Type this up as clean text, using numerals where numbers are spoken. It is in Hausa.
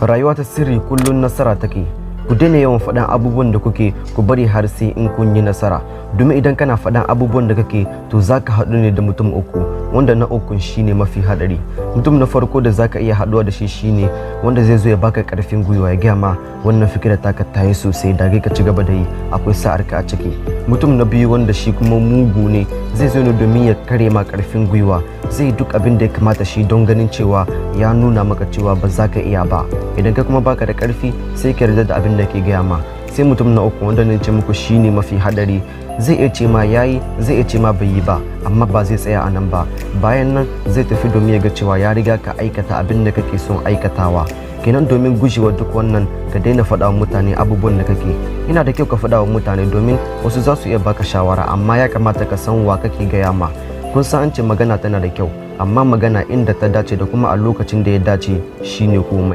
Rayuwa ta sirri kullum nasara take. Ku daina yawan faɗan abubuwan da kuke, ku bari har sai in kun yi nasara. Domin idan kana faɗan abubuwan da kake, to za ka haɗu ne da mutum uku, wanda na ukun shine mafi haɗari. Mutum na farko da za ka iya haɗuwa da shi shine wanda zai zo ya baka ƙarfin gwiwa, ya gaya ma wannan fikirar taka ta yi sosai, dage ka ci gaba da yi, akwai sa'ar ka a ciki. Mutum na biyu, wanda shi kuma mugu ne, zai zo ne domin ya kare ma ƙarfin gwiwa. Zai yi duk abin da ya kamata shi don ganin cewa ya nuna maka cewa ba za ka iya ba. Idan ka kuma baka da ƙarfi, sai ka yarda da abin da ke gaya ma. Sai mutum na uku, wanda na ce muku shine mafi hadari, zai iya ce ma yayi, zai iya ce ma bai yi ba, amma ba zai tsaya a nan ba. Bayan nan zai tafi domin ya ga cewa ya riga ka aikata abin da kake son aikatawa. Kenan domin gujewa duk wannan, ka daina faɗa wa mutane abubuwan da kake. Yana da kyau ka faɗa wa mutane domin wasu za su iya baka shawara, amma ya kamata ka san wa kake gaya ma. Kun san an ce magana tana da kyau, amma magana inda ta dace da kuma a lokacin da ya dace shine komai.